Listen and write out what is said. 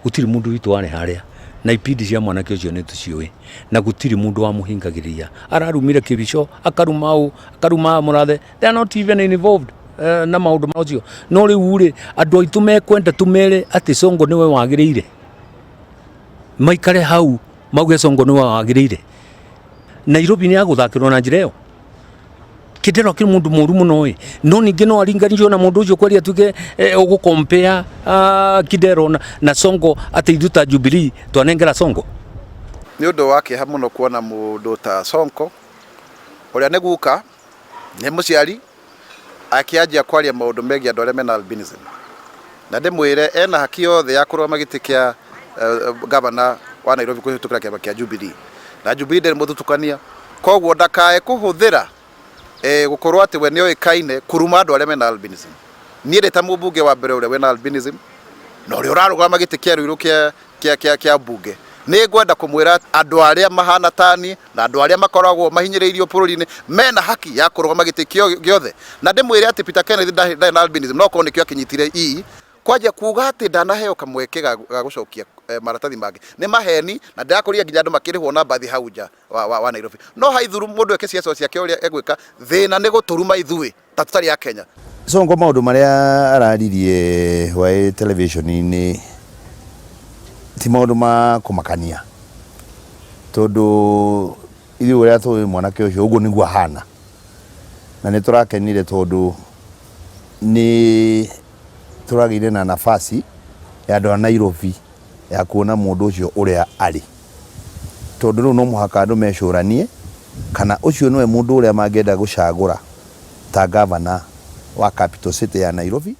Gũtirĩ mũndũ witũ warĩ harĩa na ipindi cia mwanake ũcio nĩ tũciũĩ na gũtirĩ mũndũ wamũhingagĩrĩria. Ararumire Kĩbico, akaruma ũ, akaruma Mũrathe, they are not even involved na maũndũ macio. No rĩu rĩ, andũ aitũ mekwenda tũmere atĩ Sonko nĩwe wagĩrĩire, maikare hau mauge Sonko nĩwe wagĩrĩire. Nairobi nĩ ya gũthakĩrwo na njĩra ĩyo? Kĩndero akĩrĩ mũndũ mũru mũno ĩ, no ningĩ no aringanĩrio na mũndũ ũcio kweri atuĩke ũgũ compare Kidero na Sonko atĩ ithuĩ ta Jubilee twanengera Sonko. Nĩ ũndũ wa kĩeha mũno kuona mũndũ ta Sonko ũrĩa nĩ guka, nĩ mũciari, akĩanjia kwaria maũndũ megiĩ andũ arĩa mena albinism. Na ndĩmwĩre ena haki yothe ya kũrũgama gĩtĩ kĩa gavana wa Nairobi kũhĩtũkĩra kĩama kĩa Jubilee. Na Jubilee ndĩrĩ mũthutũkania. Koguo ndakae kũhũthĩra gũkorwo atĩ we nĩoĩkaine kũruma andũ arĩa mena albinism. Niĩ ndĩ ta mũmbunge wa mbere ũrĩa wĩna albinism na ũrĩa ũrarũgama gĩtĩ kĩa Ruiru kĩa kĩa kĩa kĩa mbunge, nĩ ngwenda kũmwĩra andũ arĩa mahana tani na andũ arĩa makoragwo mahinyĩrĩirio bũrũri-inĩ mena haki ya kũrũgama gĩtĩ gĩothe. Na ndĩmwĩre atĩ Peter Kenneth ndarĩ na albinism no korwo nĩkĩo akĩnyitire ii kwanjia kuga atĩ ndanaheo kamweke ga gũcokia maratathi mangĩ nĩ maheni, na ndĩrakũria nginya andũ makĩrĩhwo na mbathi hau nja wa Nairobi. No haithuru mũndũ eke ciaca ciake ũrĩa egwĩka, thĩna nĩ gũtũruma ithuĩ ta tũtarĩ a Kenya. Sonko maũndũ marĩa araririe hwaĩ television-inĩ ti maũndũ ma kũmakania, tondũ ithuĩ ũrĩa tũĩ mwanake ũcio ũguo nĩguo ahana, na nĩ tũrakenire tondũ nĩ tũragĩire na nafasi ya andũ a Nairobi ya kuona mũndũ ũcio ũrĩa arĩ, tondũ rĩu no mũhaka andũ mecũranie kana ũcio nĩwe mũndũ ũrĩa mangĩenda gũcagũra ta gavana wa capital city ya Nairobi.